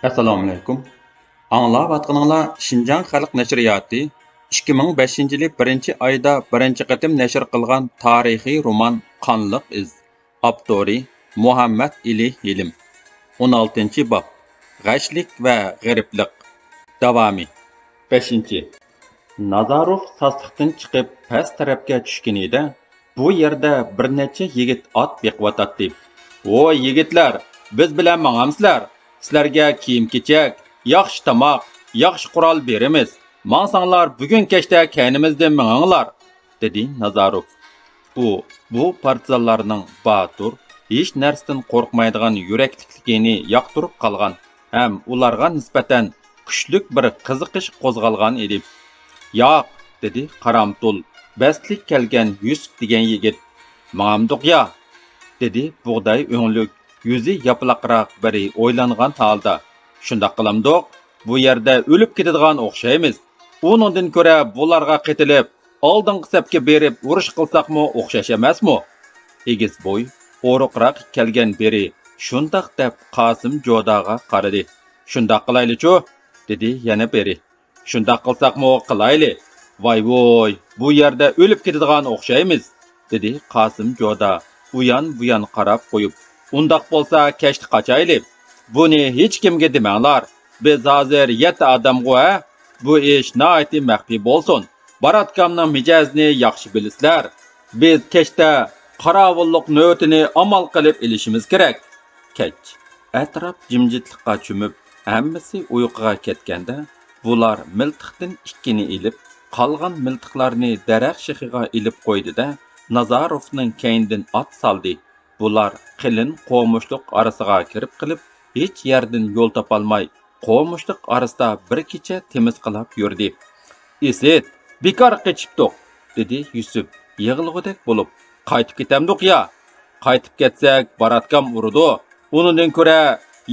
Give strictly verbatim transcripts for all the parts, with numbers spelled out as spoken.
ئەسسالامۇئەلەيكۇم. ئاڭلاۋاتقىنىڭلار شىنجاڭ خەلق نەشرىياتى ئىككى مىڭ بەشىنچى يىلى بىرىنچى ئايدا بىرىنچى قېتىم نەشر قىلغان تارىخىي رومان قانلىق ئىز. ئاپتورى مۇھەممەد ئېلى ھېلىم. ئون ئالتىنچى باب. غەشلىك ۋە غېرىبلىق. داۋامى. بەشىنچى. نازاروف ساسلىقتىن چىقىپ پەس تەرەپكە چۈشكىنىدە، بۇ يەردە بىر نەچچە يىگىت ئات بېقىۋاتاتتى. ۋوي يىگىتلەر، بىز بىلەن ماڭامسىلەر؟ سىلەرگە كىيىم-كېچەك، ياخشى تاماق، ياخشى قورال بېرىمىز. ماڭساڭلار بۈگۈن كەچتە كەينىمىزدىن مېڭىڭلار، دېدى نازاروف. ئۇ بۇ پارتىزانلارنىڭ باتۇر، ھېچ نەرسىدىن قورقمايدىغان يۈرەكلىكلىكىنى ياقتۇرۇپ قالغان ھەم ئۇلارغا نىسبەتەن كۈچلۈك بىر قىزىقىش قوزغالغان ئىدى. ياق، دېدى قارامتۇل، بەستلىك كەلگەن يۈسۈپ دېگەن يىگىت. ماڭامدۇق يا؟ دېدى بۇغداي ئۆڭلۈك، يۈزى ياپىلاقراق بىرى ئويلانغان ھالدا. شۇنداق قىلامدۇق؟ بۇ يەردە ئۆلۈپ كېتىدىغان ئوخشايمىز. ئۇنىڭدىن كۆرە بۇلارغا قېتىلىپ، ئالدىنقى سەپكە بېرىپ ئۇرۇش قىلساقمۇ ئوخشاش ئەمەسمۇ؟ ئېگىز بوي، ئورۇقراق كەلگەن بىرى شۇنداق دەپ قاسىم جوداغا قارىدى. شۇنداق قىلايلىچۇ، دېدى يەنە بىرى. شۇنداق قىلساقمۇ قىلايلى. ۋاي ۋوي، بۇ يەردە ئۆلۈپ كېتىدىغان ئوخشايمىز، دېدى قاسىم جودا ئۇيان بۇيان قاراپ قويۇپ. ئۇنداق بولسا كەچتە قاچايلى. بۇنى ھېچكىمگە دېمەڭلار. بىز ھازىر يەتتە ئادەمغۇ ھە؟ بۇ ئىش ناھايىتى مەخپىي بولسۇن. باراتكامنىڭ مىجەزىنى ياخشى بىلىسىلەر. بىز كەچتە قاراۋۇللۇق نۆۋىتىنى ئامال قىلىپ ئېلىشىمىز كېرەك. كەچ. ئەتراپ جىمجىتلىققا چۆمۈپ، ھەممىسى ئۇيقۇغا كەتكەندە، بۇلار مىلتىقتىن ئىككىنى ئېلىپ، قالغان مىلتىقلارنى دەرەخ شېخىغا ئېلىپ قويدى-دە، نازاروفنىڭ كەينىدىن ئات سالدى. بۇلار قېلىن قومۇشلۇق ئارىسىغا كىرىپ قېلىپ، ھېچ يەردىن يول تاپالماي، قومۇشلۇق ئارىسىدا بىر كېچە تېمىزقىلاپ يۈردى. ئىسىت، بىكار قېچىپتۇق، دېدى يۈسۈپ يىغلىغۇدەك بولۇپ. قايتىپ كېتەمدۇق يا؟ قايتىپ كەتسەك باراتكام ئۇرىدۇ. ئۇنىڭدىن كۆرە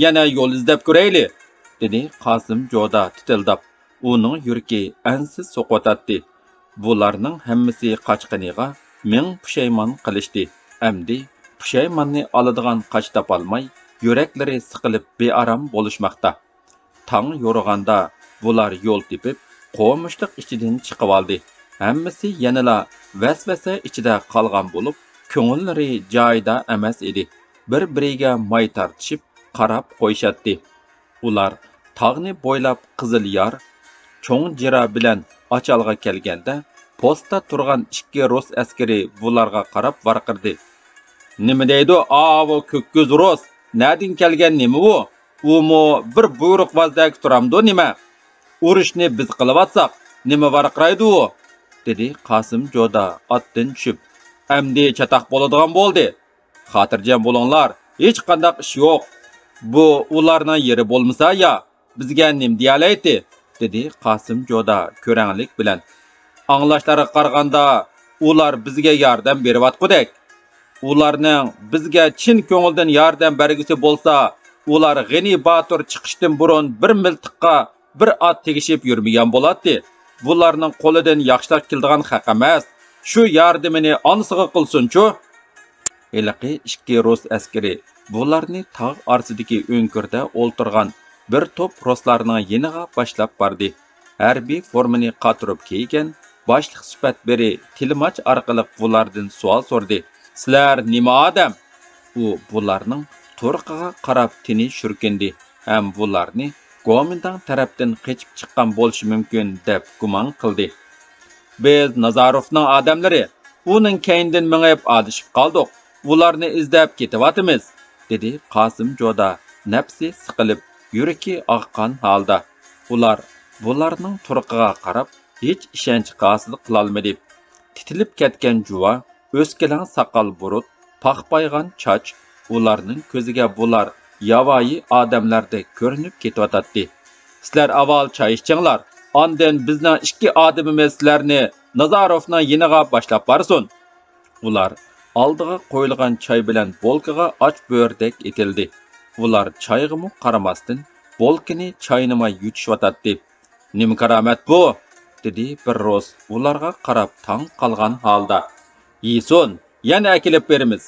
يەنە يول ئىزدەپ كۆرەيلى، دېدى قاسىم جودا تىتىلداپ. ئۇنىڭ يۈرىكى ئەنسىز سوقۇۋاتاتتى. بۇلارنىڭ ھەممىسى قاچقىنىغا مىڭ پۇشايمان قىلىشتى. ئەمدى پۇشايماننى ئالىدىغان قاچا تاپالماي، يۈرەكلىرى سىقىلىپ بىئارام بولۇشماقتا. تاڭ يورۇغاندا بۇلار يول تېپىپ، قومۇشلۇق ئىچىدىن چىقىۋالدى. ھەممىسى يەنىلا ۋەسۋەسە ئىچىدە قالغان بولۇپ، كۆڭۈللىرى جايىدا ئەمەس ئىدى. بىر-بىرىگە ماي تارتىشىپ، قاراپ قويۇشاتتى. ئۇلار تاغنى بويلاپ قىزىل يار، چوڭ جىرا بىلەن ئاچالغا كەلگەندە، پوستتا تۇرغان ئىككى رۇس ئەسكىرى بۇلارغا قاراپ ۋارقىرىدى. نېمە دەيدۇ ئاۋۇ كۆك كۆز رۇس؟ نەدىن كەلگەن نېمە ئۇ؟ ئۇمۇ بىر بۇيرۇقۋازدەك تۇرامدۇ نېمە؟ ئۇرۇشنى بىز قىلىۋاتساق، نېمە ۋارقىرايدۇ ئۇ؟ دېدى قاسىم جودا ئاتتىن چۈشۈپ. ئەمدى چاتاق بولىدىغان بولدى. خاتىرجەم بولۇڭلار، ھېچقانداق ئىش يوق. بۇ ئۇلارنىڭ يېرى بولمىسا يا، بىزگە نېمە دېيەلەيتتى؟ دېدى قاسىم جودا كۆرەڭلىك بىلەن. ئاڭلاشلارغا قارىغاندا، ئۇلار بىزگە ياردەم بېرىۋاتقۇدەك. ئۇلارنىڭ بىزگە چىن كۆڭۈلدىن ياردەم بەرگۈسى بولسا، ئۇلار غېنى باتۇر چىقىشتىن بۇرۇن بىر مىلتىققا بىر ئات تېگىشىپ يۈرمىگەن بولاتتى. بۇلارنىڭ قولىدىن ياخشىلىق كېلىدىغان خەق ئەمەس. شۇ ياردىمىنى ئانىسىغا قىلسۇنچۇ. ھېلىقى ئىككى رۇس ئەسكىرى بۇلارنى تاغ ئارىسىدىكى ئۆڭكۈردە ئولتۇرغان بىر توپ رۇسلارنىڭ يېنىغا باشلاپ باردى. ھەربىي فورمىنى قاتۇرۇپ كىيگەن باشلىق سۈپەت بىرى تىلماچ ئارقىلىق بۇلاردىن سوئال سورىدى. سىلەر نېمە ئادەم؟ ئۇ بۇلارنىڭ تۇرقىغا قاراپ تېنى شۈركۈندى ھەم بۇلارنى گومىنداڭ تەرەپتىن قېچىپ چىققان بولۇشى مۇمكىن دەپ گۇمان قىلدى. بىز نازاروفنىڭ ئادەملىرى، ئۇنىڭ كەينىدىن مېڭىپ ئادىشىپ قالدۇق. ئۇلارنى ئىزدەپ كېتىۋاتىمىز، دېدى قاسىم جودا نەپسى سىقىلىپ، يۈرىكى ئاغقان ھالدا. ئۇلار بۇلارنىڭ تۇرقىغا قاراپ ھېچ ئىشەنچ ھاسىل قىلالمىدى. تىتىلىپ كەتكەن جۇۋا، ئۆسكىلەڭ ساقال بۇرۇت، پاخپايغان چاچ، ئۇلارنىڭ كۆزىگە بۇلار ياۋايى ئادەملەردەك كۆرۈنۈپ كېتىۋاتاتتى. سىلەر ئاۋۋال چاي ئىچىڭلار، ئاندىن بىزنىڭ ئىككى ئادىمىمىز سىلەرنى نازاروفنىڭ يېنىغا باشلاپ بارسۇن. ئۇلار ئالدىغا قويۇلغان چاي بىلەن بولكىغا ئاچ بۆرىدەك ئېتىلدى. ئۇلار چايغىمۇ قارىماستىن، بولكىنى چاينىماي يۇتۇشۇۋاتاتتى. نېمە كارامەت بۇ؟ دېدى بىر رۇس ئۇلارغا قاراپ تاڭ قالغان ھالدا. يېسۇن، يەنە ئەكېلىپ بېرىمىز.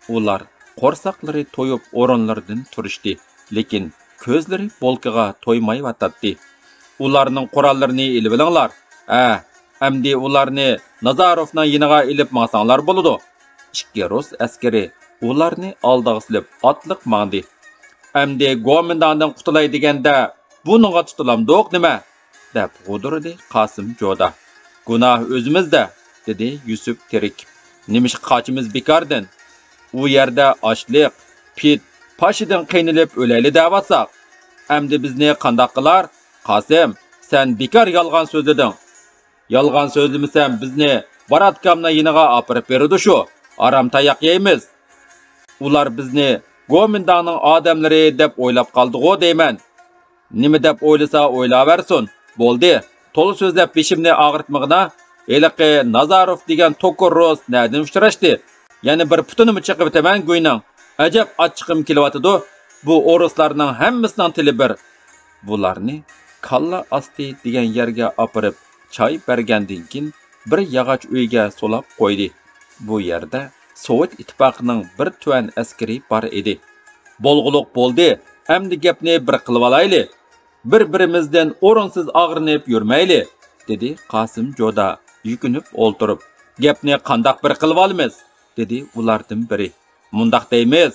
ئۇلار قورساقلىرى تويۇپ ئورۇنلىرىدىن تۇرۇشتى، لېكىن كۆزلىرى بولكىغا تويمايۋاتاتتى. ئۇلارنىڭ قوراللىرىنى ئېلىۋېلىڭلار. ھە، ئەمدى ئۇلارنى نازاروفنىڭ يېنىغا ئېلىپ ماڭساڭلار بولىدۇ. ئىككى رۇس ئەسكىرى ئۇلارنى ئالدىغا سېلىپ ئاتلىق ماڭدى. ئەمدى گومىنداڭدىن قۇتۇلاي دېگەندە، بۇنىڭغا تۇتۇلامدۇق نېمە؟ دەپ غودۇرىدى قاسىم جودا. گۇناھ ئۆزىمىزدە، دېدى يۈسۈپ تېرىكىپ. نېمىشقا قاچىمىز بىكاردىن؟ ئۇ يەردە ئاچلىق، پىت، پاشىدىن قىينىلىپ ئۆلەيلى دەۋاتساق. ئەمدى بىزنى قانداق قىلار؟ قاسىم، سەن بىكار يالغان سۆزلىدىڭ. يالغان سۆزلىمىسەم، بىزنى باراتكامنىڭ يېنىغا ئاپىرىپ بېرىدۇ شۇ. ئارام تاياق يەيمىز. ئۇلار بىزنى گومىنداڭنىڭ ئادەملىرى دەپ ئويلاپ قالدىغۇ دەيمەن. نېمە دەپ ئويلىسا ئويلاۋەرسۇن. بولدى، تولا سۆزلەپ بېشىمنى ئاغرىتمىغىنا. ھېلىقى نازاروف دېگەن توكۇر رۇس نەدىن ئۇچراشتى؟ يەنە بىر پۇتىنىمۇ چېقىۋېتىمەن گۇينىڭ. ئەجەب ئاچچىقىم كېلىۋاتىدۇ. بۇ ئورۇسلارنىڭ ھەممىسىنىڭ تىلى بىر. بۇلارنى كاللا ئاستى دېگەن يەرگە ئاپىرىپ چاي بەرگەندىن كېيىن، بىر ياغاچ ئۆيگە سولاپ قويدى. بۇ يەردە سوۋېت ئىتتىپاقىنىڭ بىر تۆۋەن ئەسكىرى بار ئىدى. بولغۇلۇق بولدى، ئەمدى گەپنى بىر قىلىۋالايلى. بىر-بىرىمىزدىن ئورۇنسىز ئاغرىنىپ يۈرمەيلى، دېدى قاسىم جودا يۈكۈنۈپ ئولتۇرۇپ. گەپنى قانداق بىر قىلىۋالىمىز؟ دېدى ئۇلاردىن بىرى. مۇنداق دەيمىز،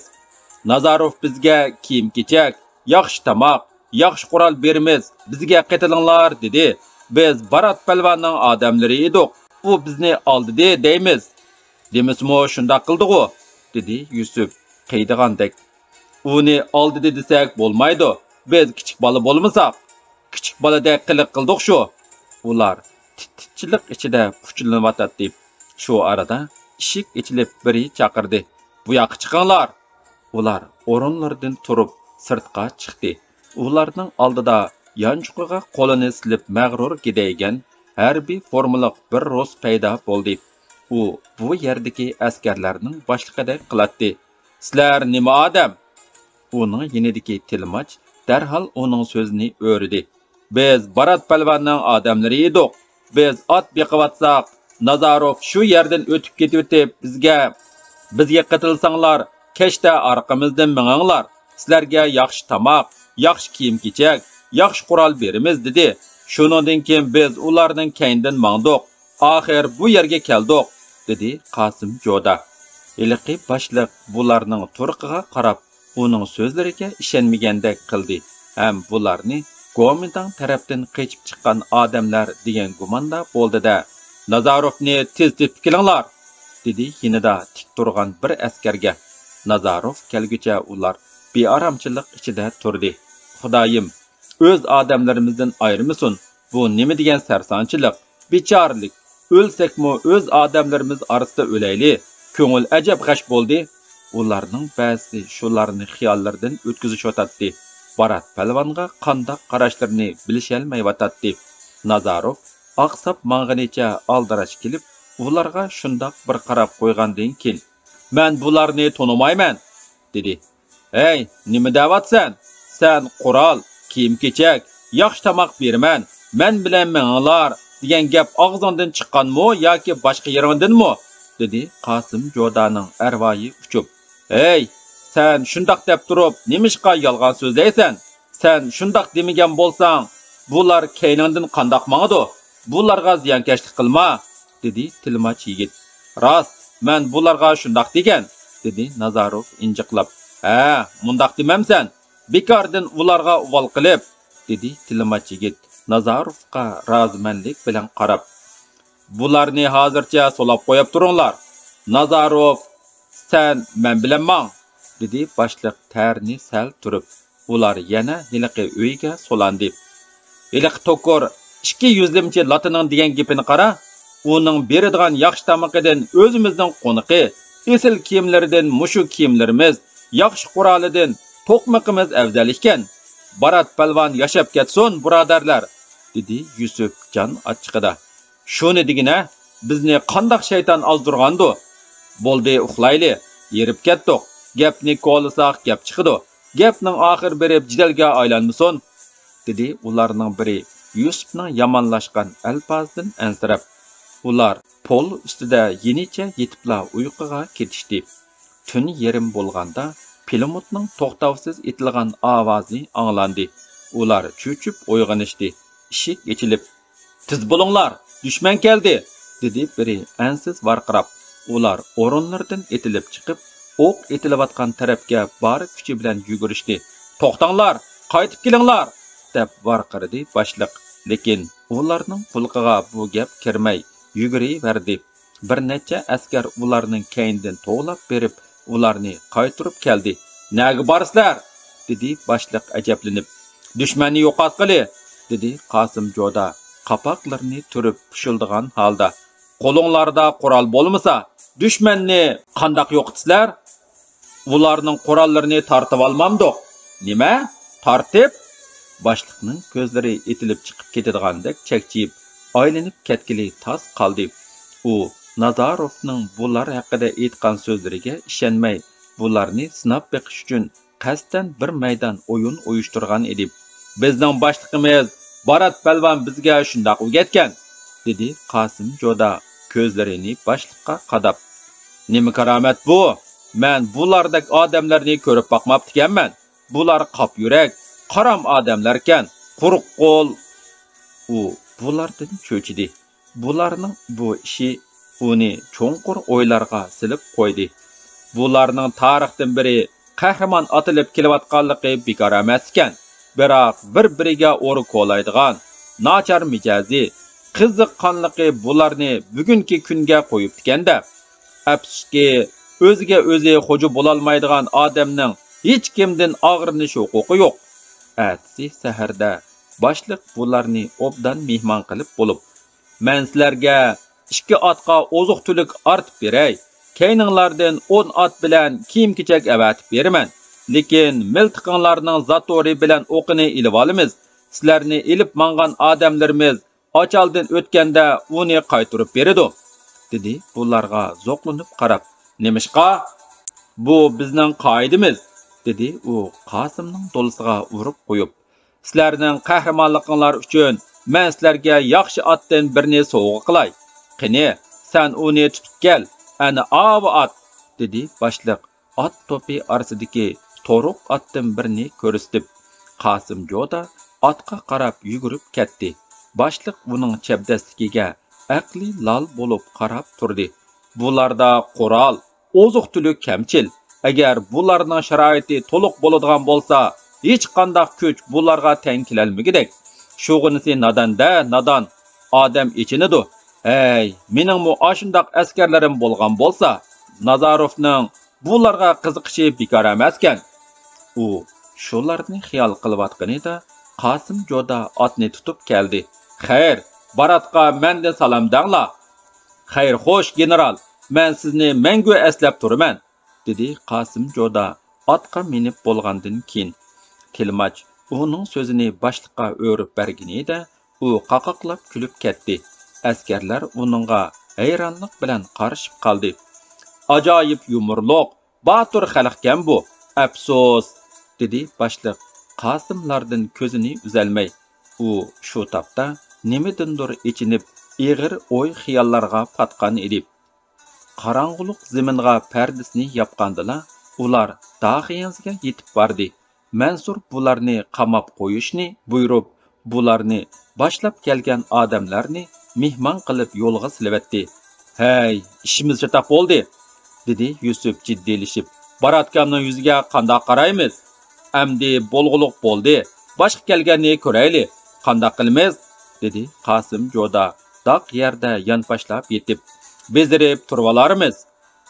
نازاروف بىزگە كىيىم-كېچەك، ياخشى تاماق، ياخشى قورال بېرىمىز، بىزگە قېتىلىڭلار، دېدى. بىز بارات پەلۋاننىڭ ئادەملىرى ئىدۇق، ئۇ بىزنى ئالدىدى دەيمىز. دېمىسىمۇ شۇنداق قىلدىغۇ، دېدى يۈسۈپ قىيىدىغاندەك. ئۇنى ئالدىدى دېسەك بولمايدۇ، بىز كىچىك بالا بولمىساق. كىچىك بالىدەك قىلىق قىلدۇق شۇ. ئۇلار تىت-تىتچىلىق ئىچىدە پۇچىلىنىۋاتاتتى. شۇ ئارىدا ئىشىك ئېچىلىپ بىرى چاقىردى. بۇ ياققا چىقىڭلار! ئۇلار ئورۇنلىرىدىن تۇرۇپ سىرتقا چىقتى. ئۇلارنىڭ ئالدىدا يانچۇقىغا قولىنى سېلىپ مەغرۇر گىدەيگەن ھەربىي فورمىلىق بىر رۇس پەيدا بولدى. ئۇ بۇ يەردىكى ئەسكەرلەرنىڭ باشلىقىدەك قىلاتتى. سىلەر نېمە ئادەم؟ ئۇنىڭ يېنىدىكى تىلماچ دەرھال ئۇنىڭ سۆزىنى ئۆرىدى. بىز بارات پەلۋاننىڭ ئادەملىرى ئىدۇق. بىز ئات بېقىۋاتساق، نازاروف شۇ يەردىن ئۆتۈپ كېتىۋېتىپ بىزگە، بىزگە قېتىلساڭلار، كەچتە ئارقىمىزدىن مېڭىڭلار، سىلەرگە ياخشى تاماق، ياخشى كىيىم-كېچەك، ياخشى قورال بېرىمىز، دېدى. شۇنىڭدىن كېيىن بىز ئۇلارنىڭ كەينىدىن ماڭدۇق. ئاخىر بۇ يەرگە كەلدۇق، دېدى قاسىم جودا. ھېلىقى باشلىق بۇلارنىڭ تۇرقىغا قاراپ، ئۇنىڭ سۆزلىرىگە ئىشەنمىگەندەك قىلدى ھەم بۇلارنى گومىنداڭ تەرەپتىن قېچىپ چىققان ئادەملەر دېگەن گۇماندا بولدى-دە، نازاروفنى تېز تېپىپ كېلىڭلار! دېدى يېنىدا تىك تۇرغان بىر ئەسكەرگە. نازاروف كەلگۈچە ئۇلار بىئارامچىلىق ئىچىدە تۇردى. خۇدايىم، ئۆز ئادەملىرىمىزدىن ئايرىمىسۇن، بۇ نېمە دېگەن سەرسانچىلىق، بىچارىلىك، ئۆلسەكمۇ ئۆز ئادەملىرىمىز ئارىسىدا ئۆلەيلى، كۆڭۈل ئەجەب غەش بولدى. ئۇلارنىڭ بەزىسى شۇلارنى خىياللىرىدىن ئۆتكۈزۈشۈۋاتاتتى. بارات پەلۋانغا قانداق قاراشلىرىنى بىلىشەلمەيۋاتاتتى. نازاروف ئاقساپ ماڭغىنىچە ئالدىراش كېلىپ، ئۇلارغا شۇنداق بىر قاراپ قويغاندىن كېيىن، مەن بۇلارنى تونۇمايمەن، دېدى. ھەي، نېمە دەۋاتسەن؟ سەن قورال، كىيىم-كېچەك، ياخشى تاماق بېرىمەن، مەن بىلەن مېڭىڭلار دېگەن گەپ ئاغزىڭدىن چىققانمۇ ياكى باشقا يېرىڭدىنمۇ؟ دېدى قاسىم جودانىڭ ئەرۋايى ئۇچۇپ. ھەي، سەن شۇنداق دەپ تۇرۇپ نېمىشقا يالغان سۆزلەيسەن؟ سەن شۇنداق دېمىگەن بولساڭ، بۇلار كەينىڭدىن قانداق ماڭىدۇ؟ بۇلارغا زىيانكەشلىك قىلما، دېدى تىلماچ يىگىت. راست، مەن بۇلارغا شۇنداق دېگەن، دېدى نازاروف ئىنجىقلاپ. ھە، مۇنداق دېمەمسەن، بىكاردىن ئۇلارغا ئۇۋال قىلىپ، دېدى تىلماچ يىگىت نازاروفقا رازىمەنلىك بىلەن قاراپ. بۇلارنى ھازىرچە سولاپ قويۇپ تۇرۇڭلار. نازاروف، سەن مەن بىلەن ماڭ، دېدى باشلىق تەرىنى سەل تۈرۈپ. ئۇلار يەنە ھېلىقى ئۆيگە سولاندى. ھېلىقى توكۇر ئىككى يۈزلىمىچى لاتىنىڭ دېگەن گېپىنى قارا، ئۇنىڭ بېرىدىغان ياخشى تامىقىدىن ئۆزىمىزنىڭ قونىقى، ئېسىل كىيىملىرىدىن مۇشۇ كىيىملىرىمىز، ياخشى قورالىدىن توقمىقىمىز ئەۋزەل ئىكەن. بارات پەلۋان ياشاپ كەتسۇن، بۇرادەرلەر، دېدى يۈسۈپ جان ئاچچىقىدا. شۇنى دېگىنە، بىزنى قانداق شەيتان ئازدۇرغاندۇ؟ بولدى، ئۇخلايلى، ھېرىپ كەتتۇق. گەپنى كولىساق گەپ چىقىدۇ. گەپنىڭ ئاخىرى بېرىپ جېدەلگە ئايلانمىسۇن، دېدى ئۇلارنىڭ بىرى يۈسۈپنىڭ يامانلاشقان ئەلپازىدىن ئەنسىرەپ. ئۇلار پول ئۈستىدە يېنىچە يېتىپلا ئۇيقۇغا كېتىشتى. تۈن يېرىم بولغاندا پىلىموتنىڭ توختاۋسىز ئېتىلغان ئاۋازى ئاڭلاندى. ئۇلار چۆچۈپ ئويغىنىشتى. ئىشىك ئېچىلىپ، «تېز بولۇڭلار، دۈشمەن كەلدى!» دېدى بىرى ئەنسىز ۋارقىراپ. ئۇلار ئورۇنلىرىدىن ئېتىلىپ چىقىپ، ئوق ئېتىلىۋاتقان تەرەپكە بار كۈچى بىلەن يۈگۈرۈشتى. «توختاڭلار، قايتىپ كېلىڭلار!» دەپ ۋارقىرىدى باشلىق. لېكىن ئۇلارنىڭ قۇلىقىغا بۇ گەپ كىرمەي، يۈگۈرۈۋەردى. بىر نەچچە ئەسكەر ئۇلارنىڭ كەينىدىن توۋلاپ بېرىپ، ئۇلارنى قايتۇرۇپ كەلدى. «نەگە بارىسىلەر؟» دېدى باشلىق ئەجەبلىنىپ. «دۈشمەننى يوقاتقىلى!» دېدى قاسىم جودا قاپاقلىرىنى تۈرۈپ پۇشۇلدىغان ھالدا. «قولۇڭلاردا قورال بولمىسا، دۈشمەننى قانداق يوقىتىسىلەر؟ ئۇلارنىڭ قوراللىرىنى تارتىۋالمامدۇق؟» «نېمە؟ تارتىپ؟» باشلىقنىڭ كۆزلىرى ئېتىلىپ چىقىپ كېتىدىغاندەك چەكچىيىپ، ئايلىنىپ كەتكىلى تاس قالدى. ئۇ نازاروفنىڭ بۇلار ھەققىدە ئېيتقان سۆزلىرىگە ئىشەنمەي، بۇلارنى سىناپ بېقىش ئۈچۈن قەستەن بىر مەيدان ئويۇن ئۇيۇشتۇرغان ئىدى. «بىزنىڭ باشلىقىمىز بارات پەلۋان بىزگە شۇنداق ئۆگەتكەن»، دېدى قاسىم جودا كۆزلىرىنى باشلىققا قاداپ. «نېمە كارامەت بۇ؟ مەن بۇلاردەك ئادەملەرنى كۆرۈپ باقماپتىكەنمەن. بۇلار قاپ يۈرەك، قارام ئادەملەركەن، قۇرۇق قول.» ئۇ بۇلاردىن چۆچۈدى. بۇلارنىڭ بۇ ئىشى ئۇنى چوڭقۇر ئويلارغا سېلىپ قويدى. بۇلارنىڭ تارىختىن بېرى قەھرىمان ئاتىلىپ كېلىۋاتقانلىقى بىكار ئەمەس ئىكەن. بىراق بىر-بىرىگە ئورا كولايدىغان، ناچار مىجەزى، قىزىق قانلىقى بۇلارنى بۈگۈنكى كۈنگە قويۇپتىكەن-دە. ئەپسۇسكى، ئۆزىگە ئۆزى خوجا بولالمايدىغان ئادەمنىڭ ھېچكىمدىن ئاغرىنىش ھوقۇقى يوق. ئەتىسى سەھەردە باشلىق بۇلارنى ئوبدان مېھمان قىلىپ بولۇپ، مەن سىلەرگە ئىككى ئاتقا ئوزۇق-تۈلۈك ئارتىپ بېرەي، كەينىڭلاردىن ئون ئات بىلەن كىيىم-كېچەك ئەۋەتىپ بېرىمەن. لېكىن مىلتىقىڭلارنىڭ زاتورى بىلەن ئوقىنى ئېلىۋالىمىز. سىلەرنى ئېلىپ ماڭغان ئادەملىرىمىز ئاچالدىن ئۆتكەندە ئۇنى قايتۇرۇپ بېرىدۇ، دېدى بۇلارغا زوقلىنىپ قاراپ. نېمىشقا؟ بۇ بىزنىڭ قائىدىمىز، دېدى ئۇ قاسىمنىڭ دولىسىغا ئۇرۇپ قويۇپ. سىلەرنىڭ قەھرىمانلىقىڭلار ئۈچۈن مەن سىلەرگە ياخشى ئاتتىن بىرنى سوۋغا قىلاي. قېنى، سەن ئۇنى تۇتۇپ كەل، ئەنە ئاۋۇ ئات، دېدى باشلىق ئات توپى ئارىسىدىكى تورۇق ئاتتىن بىرنى كۆرسىتىپ. قاسىم جودا ئاتقا قاراپ يۈگۈرۈپ كەتتى. باشلىق ئۇنىڭ چەبدەسلىكىگە ئەقلى لال بولۇپ قاراپ تۇردى. بۇلاردا قورال، ئوزۇق-تۈلۈك كەمچىل. ئەگەر بۇلارنىڭ شارائىتى تولۇق بولىدىغان بولسا، ھېچقانداق كۈچ بۇلارغا تەڭ كېلەلمىگۈدەك. شۇغىنىسى نادان-دە، نادان. ئادەم ئېچىنىدۇ. ھەي، مېنىڭمۇ ئاشۇنداق ئەسكەرلىرىم بولغان بولسا، نازاروفنىڭ بۇلارغا قىزىقىشى بىكار ئەمەسكەن. ئۇ شۇلارنى خىيال قىلىۋاتقىنىدا، قاسىم جودا ئاتنى تۇتۇپ كەلدى. خەير، باراتقا مەندىن سالام دەڭلار. خەير خوش، گېنېرال، مەن سىزنى مەڭگۈ ئەسلەپ تۇرىمەن، دېدى قاسىم جودا ئاتقا مىنىپ بولغاندىن كېيىن. تىلماچ ئۇنىڭ سۆزىنى باشلىققا ئۆرۈپ بەرگىنىدە، ئۇ قاقاقلاپ كۈلۈپ كەتتى. ئەسكەرلەر ئۇنىڭغا ھەيرانلىق بىلەن قارىشىپ قالدى. ئاجايىپ يۇمۇرلۇق، باتۇر خەلقكەن بۇ، ئەپسۇس، دېدى باشلىق قاسىملاردىن كۆزىنى ئۈزەلمەي. ئۇ شۇ تاپتا نېمىدىندۇر ئېچىنىپ، ئېغىر ئوي-خىياللارغا پاتقان ئىدى. قاراڭغۇلۇق زېمىنغا پەردىسىنى ياپقاندىلا، ئۇلار داغ يەڭزىگە يېتىپ باردى. مەنسۇر بۇلارنى قاماپ قويۇشنى بۇيرۇپ، بۇلارنى باشلاپ كەلگەن ئادەملەرنى مېھمان قىلىپ يولغا سېلىۋەتتى. ھەي، ئىشىمىز چاتاق بولدى، دېدى يۈسۈپ جىددىيلىشىپ. باراتكامنىڭ يۈزىگە قانداق قارايمىز؟ ئەمدى بولغۇلۇق بولدى، باشقا كەلگەننى كۆرەيلى، قانداق قىلىمىز؟ دېدى قاسىم جودا داق يەردە يانپاشلاپ يېتىپ. بېزىرىپ تۇرۇۋالارمىز.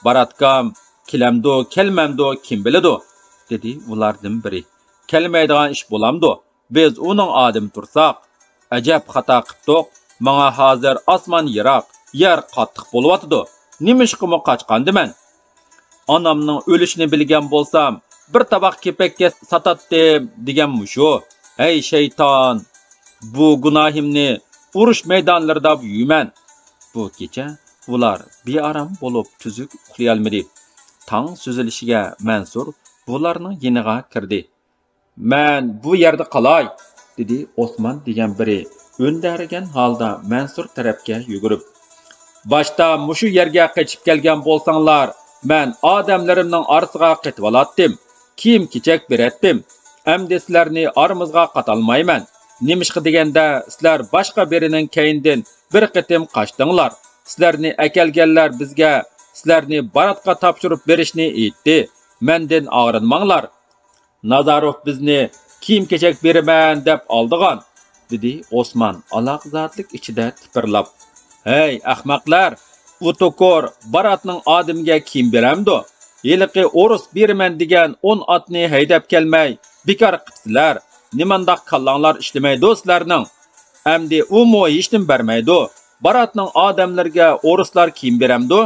باراتكام كېلەمدۇ، كەلمەمدۇ، كىم بىلىدۇ؟ دېدى ئۇلاردىن بىرى. كەلمەيدىغان ئىش بولامدۇ؟ بىز ئۇنىڭ ئادىمى تۇرساق. ئەجەب خاتا قىپتۇق. ماڭا ھازىر ئاسمان يىراق، يەر قاتتىق بولۇۋاتىدۇ. نېمىشقىمۇ قاچقاندىمەن؟ ئانامنىڭ ئۆلۈشىنى بىلگەن بولسام، بىر تاۋاق كېپەككە ساتاتتىم دېگەن مۇشۇ. ھەي شەيتان! بۇ گۇناھىمنى ئۇرۇش مەيدانلىرىدا يۇيىمەن. بۇ كېچە ئۇلار بىئارام بولۇپ تۈزۈك ئۇخلىيالمىدى. تاڭ سۈزۈلۈشىگە مەنسۇر بۇلارنىڭ يېنىغا كىردى. مەن بۇ يەردە قالاي، دېدى ئوسمان دېگەن بىرى ئۆندەرگەن ھالدا مەنسۇر تەرەپكە يۈگۈرۈپ. باشتا مۇشۇ يەرگە قېچىپ كەلگەن بولساڭلار، مەن ئادەملىرىمنىڭ ئارىسىغا قېتىۋالاتتىم. كىيىم-كېچەك بېرەتتىم. ئەمدى سىلەرنى ئارىمىزغا قاتالمايمەن. نېمىشقا دېگەندە، سىلەر باشقا بىرىنىڭ كەينىدىن بىر قېتىم قاچتىڭلار. سىلەرنى ئەكەلگەنلەر بىزگە سىلەرنى باراتقا تاپشۇرۇپ بېرىشنى ئېيتتى. مەندىن ئاغرىنماڭلار. نازاروف بىزنى كىيىم-كېچەك بېرىمەن دەپ ئالدىغان، دېدى ئوسمان ئالاقزادىلىك ئىچىدە تىپىرلاپ. ھەي، ئەخمەقلەر! ئۇ توكور باراتنىڭ ئادىمىگە كىيىم بېرەمدۇ؟ ھېلىقى ئورۇس بېرىمەن دېگەن ئون ئاتنى ھەيدەپ كەلمەي، بىكار قىپسىلەر. نېمانداق كاللاڭلار ئىشلىمەيدۇ سىلەرنىڭ؟ ئەمدى ئۇمۇ ھېچنېمە بەرمەيدۇ. باراتنىڭ ئادەملىرىگە ئورۇسلار كىيىم بېرەمدۇ؟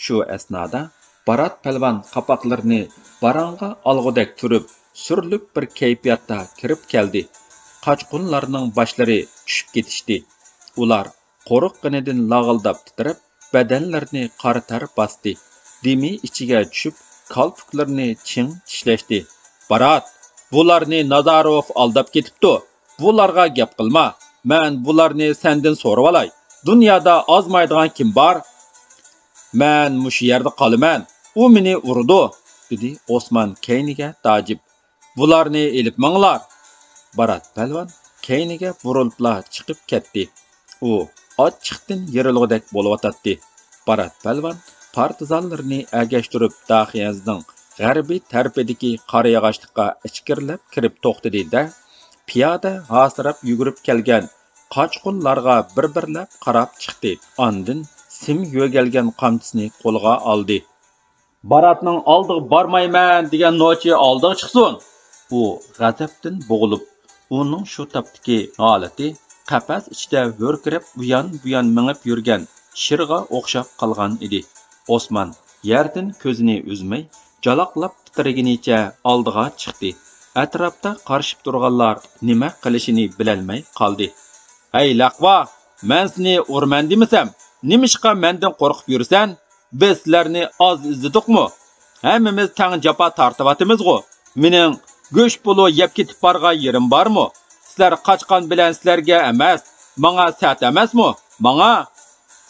شۇ ئەسنادا بارات پەلۋان قاپاقلىرىنى باراڭغا ئالغۇدەك تۈرۈپ، سۈرلۈك بىر كەيپىياتتا كىرىپ كەلدى. قاچقۇنلارنىڭ باشلىرى چۈشۈپ كېتىشتى. ئۇلار قورققىنىدىن لاغىلداپ تىترەپ، بەدەنلىرىنى قارا تەر باستى. دېمى ئىچىگە چۈشۈپ، كالپۇكلىرىنى چىڭ چىشلەشتى. بارات، بۇلارنى نازاروف ئالداپ كېتىپتۇ. بۇلارغا گەپ قىلما. مەن بۇلارنى سەندىن سورىۋالاي. دۇنيادا ئازمايدىغان كىم بار؟ مەن مۇشۇ يەردە قالىمەن. ئۇ مېنى ئۇرىدۇ، دېدى ئوسمان كەينىگە تاجىپ. بۇلارنى ئېلىپ ماڭلار. بارات پەلۋان كەينىگە بۇرۇلۇپلا چىقىپ كەتتى. ئۇ ئاچچىقتىن يېرىلغۇدەك بولۇۋاتاتتى. بارات پەلۋان پارتىزانلىرىنى ئەگەشتۈرۈپ، داخىيەنزنىڭ غەربىي تەرىپىدىكى قارىياغاچلىققا ئىچكىرىلەپ كىرىپ توختىدى-دە، پىيادە ھاسىراپ يۈگۈرۈپ كەلگەن قاچقۇنلارغا بىر-بىرلەپ قاراپ چىقتى. ئاندىن سىم يۆگەلگەن قامچىسىنى قولىغا ئالدى. باراتنىڭ ئالدىغا بارمايمەن دېگەن نوچى ئالدىغا چىقسۇن! ئۇ غەزەپتىن بوغۇلۇپ، ئۇنىڭ شۇ تاپتىكى ھالىتى قەپەس ئىچىدە ھۆركىرەپ ئۇيان-بۇيان مېڭىپ يۈرگەن شىرغا ئوخشاپ قالغان ئىدى. ئوسمان يەردىن كۆزىنى ئۈزمەي، جالاقلاپ تىترىگىنىچە ئالدىغا چىقتى. ئەتراپتا قارىشىپ تۇرغانلار نېمە قىلىشىنى بىلەلمەي قالدى. ھەي، لەقۋا! مەن سېنى ئۇرىمەن دېمىسەم، نېمىشقا مەندىن قورقۇپ يۈرىسەن؟ بىز سىلەرنى ئاز ئىزدىدۇقمۇ؟ ھەممىمىز تەڭ جاپا تارتىۋاتىمىزغۇ. مېنىڭ گۆش پۇلى يەپ كېتىپ بارغان يېرىم بارمۇ؟ سىلەر قاچقان بىلەن سىلەرگە ئەمەس، ماڭا سەت ئەمەسمۇ؟ ماڭا!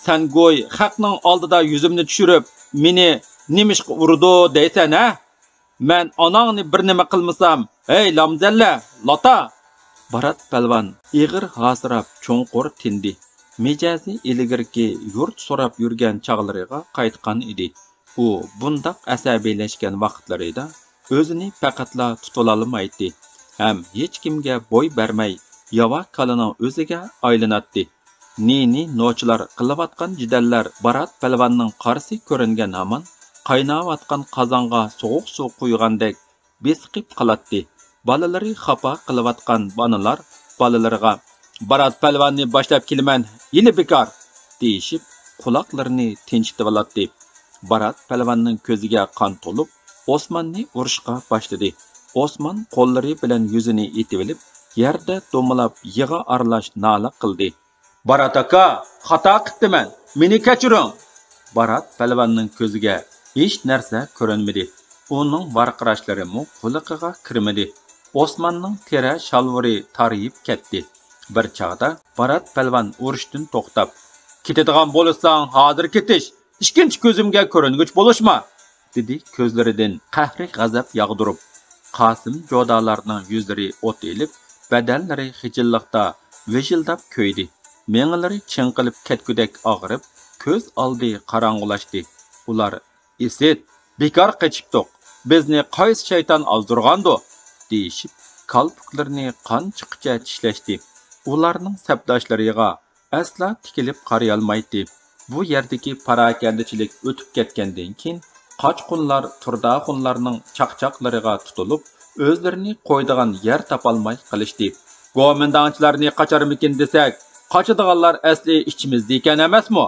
سەن گوي خەقنىڭ ئالدىدا يۈزۈمنى چۈشۈرۈپ، مېنى نېمىشقا ئۇرىدۇ دەيسەن، ھە؟ مەن ئاناڭنى بىر نېمە قىلمىسام، ھەي لامزەللە، لاتا! بارات پەلۋان ئېغىر ھاسىراپ چوڭقۇر تىندى. مىجەزى ئىلگىرىكى يۇرت سوراپ يۈرگەن چاغلىرىغا قايتقان ئىدى. ئۇ بۇنداق ئەسەبىيلەشكەن ۋاقىتلىرىدا ئۆزىنى پەقەتلا تۇتۇۋالالمايتتى ھەم ھېچكىمگە بوي بەرمەي، ياۋا كالىنىڭ ئۆزىگە ئايلىناتتى. نى-نى نوچىلار قىلىۋاتقان جېدەللەر بارات پەلۋاننىڭ قارىسى كۆرۈنگەن ھامان قايناۋاتقان قازانغا سوغۇق سۇ قۇيغاندەك بېسىقىپ قالاتتى. بالىلىرى خاپا قىلىۋاتقان ئانىلار بالىلىرىغا، «بارات پەلۋاننى باشلاپ كېلىمەن، ھېلى بىكار!» دېيىشىپ، قۇلاقلىرىنى تىنچىتىۋالاتتى. بارات پەلۋاننىڭ كۆزىگە قان تولۇپ، ئوسماننى ئۇرۇشقا باشلىدى. ئوسمان قوللىرى بىلەن يۈزىنى ئېتىۋېلىپ، يەردە دومىلاپ يىغا ئارىلاش نالە قىلدى. «بارات ئاكا، خاتا قىپتىمەن، مېنى كەچۈرۈڭ!» بارات پەلۋاننىڭ كۆزىگە ھېچ نەرسە كۆرۈنمىدى. ئۇنىڭ ۋارقىراشلىرىمۇ قۇلىقىغا كىرمىدى. ئوسماننىڭ تېرە شالۋىرى تارىيىپ كەتتى. بىر چاغدا بارات پەلۋان ئۇرۇشتىن توختاپ، «كېتىدىغان بولساڭ، ھازىر كېتىش، ئىككىنچى كۆزۈمگە كۆرۈنگۈچ بولۇشما!» دېدى كۆزلىرىدىن قەھرىي غەزەپ ياغدۇرۇپ. قاسىم جودالارنىڭ يۈزلىرى ئوت ئېلىپ، بەدەنلىرى خىجىللىقتا ۋىژىلداپ كۆيدى. مېڭىلىرى چىڭقىلىپ كەتكۈدەك ئاغرىپ، كۆز ئالدى قاراڭغۇلاشتى. ئۇلار، «ئىسىت، بىكار قېچىپتۇق. بىزنى قايسى شەيتان ئازدۇرغاندۇ؟» دېيىشىپ، كالپۇكلىرىنى قان چىققۇچە چىشلەشتى. ئۇلارنىڭ سەپداشلىرىغا ئەسلا تىكىلىپ قارىيالمايتتى. بۇ يەردىكى پاراكەندىچىلىك ئۆتۈپ كەتكەندىن كېيىن، قاچقۇنلار تۇرداخۇنلارنىڭ چاقچاقلىرىغا تۇتۇلۇپ، ئۆزلىرىنى قويىدىغان يەر تاپالماي قېلىشتى. گومىنداڭچىلارنى قاچارمىكىن دېسەك، قاچىدىغانلار ئەسلى ئىچىمىزدىكەن ئەمەسمۇ؟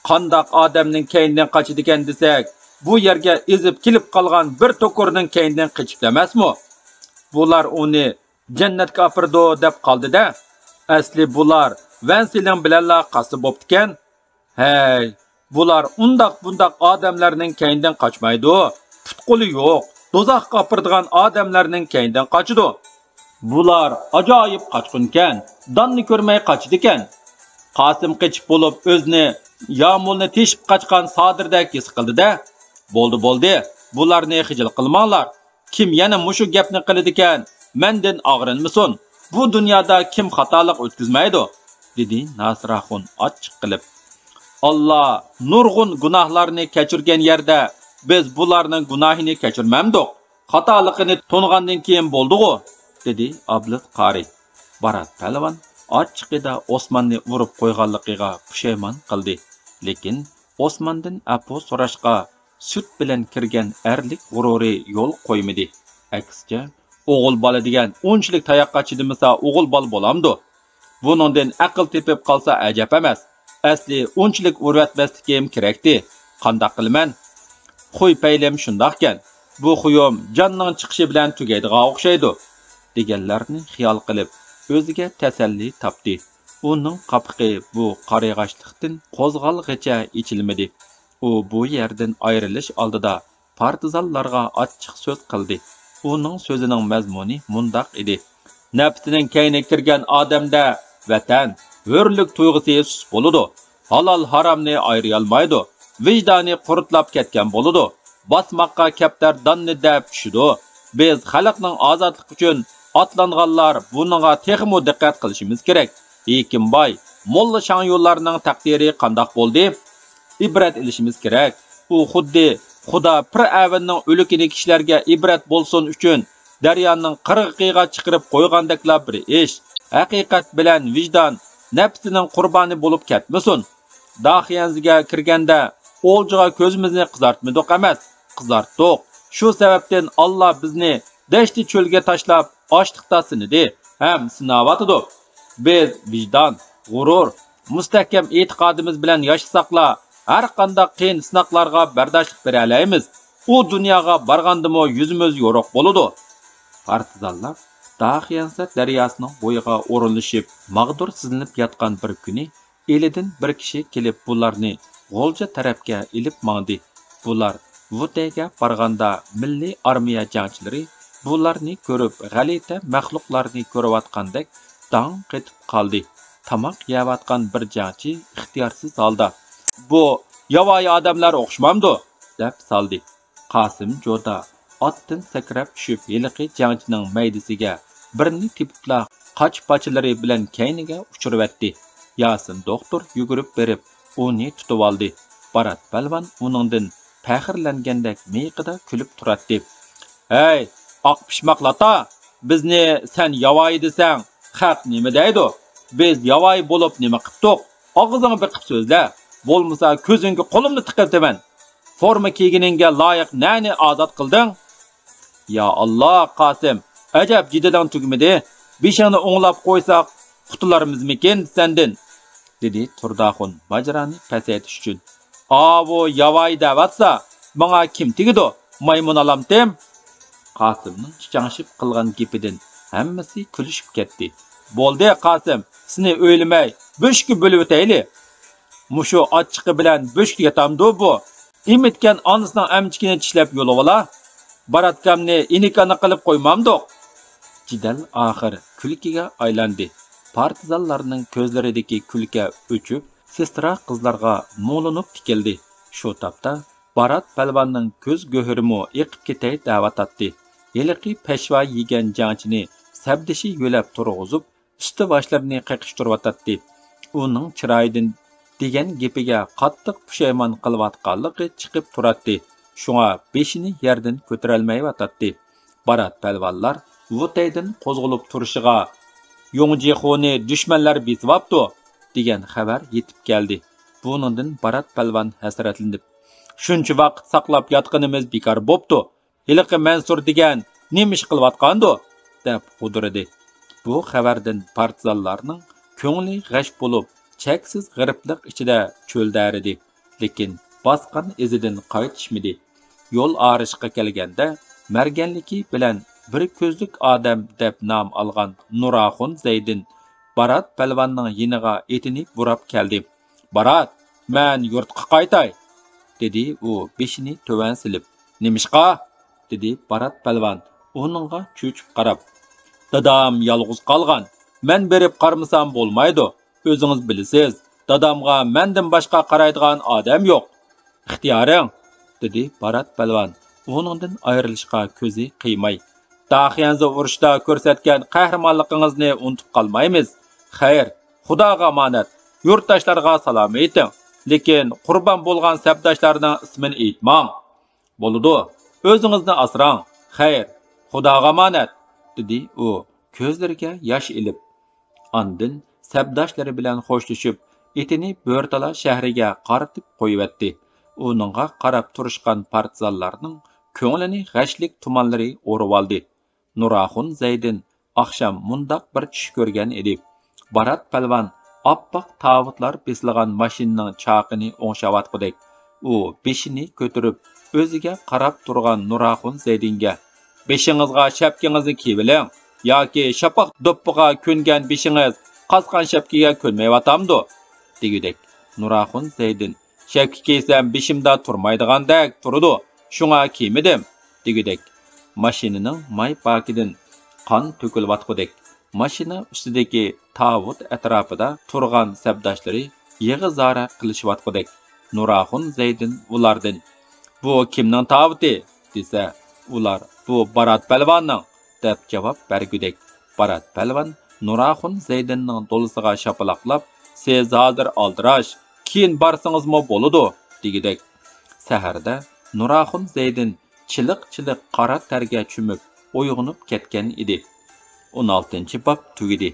قانداق ئادەمنىڭ كەينىدىن قاچىدىكەن دېسەك، بۇ يەرگە ئېزىپ كېلىپ قالغان بىر توكۇرنىڭ كەينىدىن قېچىپتۇ ئەمەسمۇ؟ بۇلار ئۇنى جەننەتكە ئاپىرىدۇ دەپ قالدى-دە. ئەسلى بۇلار ۋەنسىلىڭ بىلەنلا قاسسا بوپتىكەن. ھەي، بۇلار ئۇنداق-بۇنداق ئادەملەرنىڭ كەينىدىن قاچمايدۇ. پۇت-قولى يوق، دوزاخقا ئاپىرىدىغان ئادەملەرنىڭ كەينىدىن قاچىدۇ. بۇلار ئاجايىپ قاچقۇنكەن، داننى كۆرمەي قاچىدىكەن. قاسىم قېچىپ بولۇپ ئۆزىنى يامۇلنى تېشىپ قاچقان سادىردەك ھېس قىلدى-دە. بولدى، بولدى، بۇلارنى خىجىل قىلماڭلار. كىم يەنە مۇشۇ گەپنى قىلىدىكەن، مەندىن ئاغرىنمىسۇن. بۇ دۇنيادا كىم خاتالىق ئۆتكۈزمەيدۇ؟» دېدى ناسىراخۇن ئاچچىق قىلىپ. «ئاللا نۇرغۇن گۇناھلارنى كەچۈرگەن يەردە بىز بۇلارنىڭ گۇناھىنى كەچۈرمەمدۇق؟ خاتالىقىنى تونۇغاندىن كېيىن بولدىغۇ؟» دېدى ئابلىز قارى. بارات پەلۋان ئاچچىقىدا ئوسماننى ئۇرۇپ قويغانلىقىغا پۇشايمان قىلدى. لېكىن ئوسماندىن ئەپۇ سوراشقا سۈت بىلەن كىرگەن ئەرلىك غۇرۇرى يول قويمىدى. ئەكسىچە، ئوغۇل بالا دېگەن ئۇنچىلىك تاياققا چىدىمىسا ئوغۇل بالا بولامدۇ؟ بۇنىڭدىن ئەقىل تېپىپ قالسا ئەجەب ئەمەس. ئەسلى ئۇنچىلىك ئۇرۇۋەتمەسلىكىم كېرەكتى. قانداق قىلىمەن؟ خۇي پەيلىم شۇنداقكەن. بۇ خۇيۇم جاننىڭ چىقىشى بىلەن تۈگەيدىغان ئوخشايدۇ، دېگەنلەرنى خىيال قىلىپ، ئۆزىگە تەسەللى تاپتى. ئۇنىڭ قاپىقى بۇ قارىغاچلىقتىن قوزغالغىچە ئېچىلمىدى. ئۇ بۇ يەردىن ئايرىلىش ئالدىدا پارتىزانلارغا ئاچچىق سۆز قىلدى. ئۇنىڭ سۆزىنىڭ مەزمۇنى مۇنداق ئىدى: نەپسىنىڭ كەينىگە كىرگەن ئادەمدە ۋەتەن، ھۆرلۈك تۇيغۇسى سۇس بولىدۇ. ھالال ھارامنى ئايرىيالمايدۇ. ۋىجدانى قۇرتلاپ كەتكەن بولىدۇ. باسماققا كەپتەر داننى دەپ چۈشىدۇ. بىز خەلقنىڭ ئازادلىقى ئۈچۈن ئاتلانغانلار بۇنىڭغا تېخىمۇ دىققەت قىلىشىمىز كېرەك. ھېكىمباي، موللا شاڭيۇلارنىڭ تەقدىرى قانداق بولدى؟ ئىبرەت ئېلىشىمىز كېرەك. ئۇ خۇددى خۇدا پىرئەۋننىڭ ئۆلۈكىنى كىشىلەرگە ئىبرەت بولسۇن ئۈچۈن دەريانىڭ قىرغىقىغا چىقىرىپ قويغاندەكلا بىر ئىش. ھەقىقەت بىلەن ۋىجدان نەپسىنىڭ قۇربانى بولۇپ كەتمىسۇن. داخيەنزىگە كىرگەندە ئولجىغا كۆزىمىزنى قىزارتمىدۇق ئەمەس، قىزارتتۇق. شۇ سەۋەبتىن ئاللا بىزنى دەشتى چۆلگە تاشلاپ ئاچلىقتا سىنىدى ھەم سىناۋاتىدۇ. بىز ۋىجدان، غۇرۇر، مۇستەھكەم ئېتىقادىمىز بىلەن ياشىساقلا، ھەر قانداق قىيىن سىناقلارغا بەرداشلىق بېرەلەيمىز. ئۇ دۇنياغا بارغاندىمۇ يۈزىمىز يورۇق بولىدۇ. پارتىزانلار داخيەنسە دەرياسىنىڭ بويىغا ئورۇنلىشىپ، ماغدۇرسىزلىنىپ ياتقان بىر كۈنى، ئىلىدىن بىر كىشى كېلىپ بۇلارنى غۇلجا تەرەپكە ئېلىپ ماڭدى. بۇلار ۋۇتەيگە بارغاندا مىللىي ئارمىيە جەڭچىلىرى بۇلارنى كۆرۈپ غەلىتە مەخلۇقلارنى كۆرۈۋاتقاندەك داڭ قېتىپ قالدى. تاماق يەۋاتقان بىر جەڭچى ئىختىيارسىز ھالدا، بۇ ياۋايى ئادەملەر ئوخشىمامدۇ؟ دەپ سالدى. قاسىم جودا ئاتتىن سەكرەپ چۈشۈپ، ھېلىقى جەڭچىنىڭ مەيدىسىگە بىرنى تېپىپلا، قاچا-پاچىلىرى بىلەن كەينىگە ئۇچۇرۇۋەتتى. ياسىن دوختۇر يۈگۈرۈپ بېرىپ، ئۇنى تۇتۇۋالدى. بارات پەلۋان ئۇنىڭدىن پەخىرلەنگەندەك مىيىقىدا كۈلۈپ تۇراتتى. ھەي، ئاق پىشماق لاتا! بىزنى سەن ياۋايى دېسەڭ، خەق نېمە دەيدۇ؟ بىز ياۋايى بولۇپ نېمە قىپتۇق؟ ئاغزىڭ بېقىپ سۆزلە، بولمىسا كۆزۈڭگە قولۇمنى تىقىۋېتىمەن. فورما كىيگىنىڭگە لايىق نەنى ئازاد قىلدىڭ؟ يا ئاللا، قاسىم، ئەجەب جېدىلىڭ تۈگىمىدى. بېشىڭنى ئوڭلاپ قويساق، قۇتۇلارمىزمىكىن سەندىن؟ دېدى تۇرداخۇن ماجىرانى پەسەيتىش ئۈچۈن. ئاۋۇ ياۋايى دەۋاتسا، ماڭا كىم تېگىدۇ، مايمۇن ئالامتىم؟ قاسىمنىڭ ئىچاڭشىپ قىلغان گېپىدىن ھەممىسى كۈلۈشۈپ كەتتى. بولدى قاسىم، سېنى ئۆيلىمەي بۆشۈككە بۆلۈۋېتەيلى. مۇشۇ ئاچچىقى بىلەن بۆشۈكتە ياتامدۇ بۇ؟ ئېمىتكەن ئانىسىنىڭ ئەمچىكىنى چىشلەپ يولىۋالا. باراتكامنى ئىنىكانا قىلىپ قويمامدۇق؟ جېدەل ئاخىر كۈلكىگە ئايلاندى. پارتىزانلارنىڭ كۆزلىرىدىكى كۈلكە ئۆچۈپ، سېسترا قىزلارغا مۇڭلىنىپ تىكىلدى. شۇ تاپتا بارات پەلۋاننىڭ كۆز گۆھىرىمۇ ئېقىپ كېتەي دەۋاتاتتى. ھېلىقى پەشۋا يېگەن جەڭچىنى سەپدىشى يۆلەپ تۇرغۇزۇپ، ئۈستى باشلىرىنى قېقىشتۇرۇۋاتاتتى. ئۇنىڭ چىرايىدىن دېگەن گېپىگە قاتتىق پۇشايمان قىلىۋاتقانلىقى چىقىپ تۇراتتى. شۇڭا بېشىنى يەردىن كۆتۈرەلمەيۋاتاتتى. بارات پەلۋانلار ۋۇتەيدىن قوزغىلىپ تۇرۇشىغا، يۇڭجىخۇنى دۈشمەنلەر بېسىۋاپتۇ، دېگەن خەۋەر يېتىپ كەلدى. بۇنىڭدىن بارات پەلۋان ھەسرەتلىنىپ، شۇنچە ۋاقىت ساقلاپ ياتقىنىمىز بىكار بوپتۇ. ھېلىقى مەنسۇر دېگەن نېمە ئىش قىلىۋاتقاندۇ؟ دەپ غۇدۇرىدى. بۇ خەۋەردىن پارتىزانلارنىڭ كۆڭلى غەش بولۇپ، چەكسىز غېرىبلىق ئىچىدە چۆلدەرىدى. لېكىن باسقان ئىزىدىن قايتىشمىدى. يول ئارىشىغا كەلگەندە، مەرگەنلىكى بىلەن بىر كۆزلۈك ئادەم دەپ نام ئالغان نۇراخۇن زەيدىن بارات پەلۋاننىڭ يېنىغا ئېتىنى بۇراپ كەلدى. بارات، مەن يۇرتقا قايتاي، دېدى ئۇ بېشىنى تۆۋەن سېلىپ. نېمىشقا؟ دېدى بارات پەلۋان ئۇنىڭغا چۆچۈپ قاراپ. دادام يالغۇز قالغان، مەن بېرىپ قارىمىسام بولمايدۇ. ئۆزىڭىز بىلىسىز، دادامغا مەندىن باشقا قارايدىغان ئادەم يوق. ئىختىيارىڭ، دېدى بارات پەلۋان ئۇنىڭدىن ئايرىلىشقا كۆزى قىيماي، داخيەنزە ئۇرۇشتا كۆرسەتكەن قەھرىمانلىقىڭىزنى ئۇنتۇپ قالمايمىز. خەير، خۇداغا ئامانەت، يۇرتداشلارغا سالام ئېيتىڭ، لېكىن قۇربان بولغان سەپداشلارنىڭ ئىسمىنى ئېيتماڭ. بولىدۇ، ئۆزىڭىزنى ئاسراڭ. خەير، خۇداغا ئامانەت، دېدى ئۇ كۆزلىرىگە ياش ئېلىپ. ئاندىن سەپداشلىرى بىلەن خوشلىشىپ، ئېتىنى بۆرتالا شەھىرىگە قارىتىپ قويۇۋەتتى. ئۇنىڭغا قاراپ تۇرۇشقان پارتىزانلارنىڭ كۆڭلىنى غەشلىك تۇمانلىرى ئورىۋالدى. نۇراخۇن زەيدىن ئاخشام مۇنداق بىر چۈش كۆرگەن ئىدى. بارات پەلۋان ئاپئاق تاۋۇتلار بېسىلغان ماشىنىنىڭ چاقىنى ئوڭشاۋاتقۇدەك. ئۇ بېشىنى كۆتۈرۈپ، ئۆزىگە قاراپ تۇرغان نۇراخۇن زەيدىنگە، «بېشىڭىزغا شەپكىڭىزنى كىيىۋېلىڭ، ياكى شاپاق دوپپىغا كۆنگەن بېشىڭىز قاسقان شەپكىگە كۆنمەيۋاتامدۇ؟» دېگۈدەك. نۇراخۇن زەيدىن، «شەپكە كىيسەم بېشىمدا تۇرمايدىغاندەك تۇرىدۇ، شۇڭا كىيمىدىم» دېگۈدەك. ماشىنىنىڭ ماي باكىدىن قان تۆكۈلۈۋاتقۇدەك. ماشىنا ئۈستىدىكى تاۋۇت ئەتراپىدا تۇرغان سەپداشلىرى يىغا زارە قىلىشىۋاتقۇدەك. نۇراخۇن زەيدىن ئۇلاردىن، «بۇ كىمنىڭ تاۋۇتى؟» دېسە، ئۇلار، «بۇ بارات پەلۋاننىڭ» دەپ جاۋاب بەرگۈدەك. بارات پەلۋان نۇراخۇن زەيدىننىڭ دولىسىغا شاپىلاقلاپ، «سىز ھازىر ئالدىراش، كېيىن بارسىڭىزمۇ بولىدۇ» دېگۈدەك. سەھەردە نۇراخۇن زەيدىن چىلىق-چىلىق قارا تەرگە چۆمۈپ ئويغىنىپ كەتكەن ئىدى. ئون ئالتىنچى باب تۈگىدى.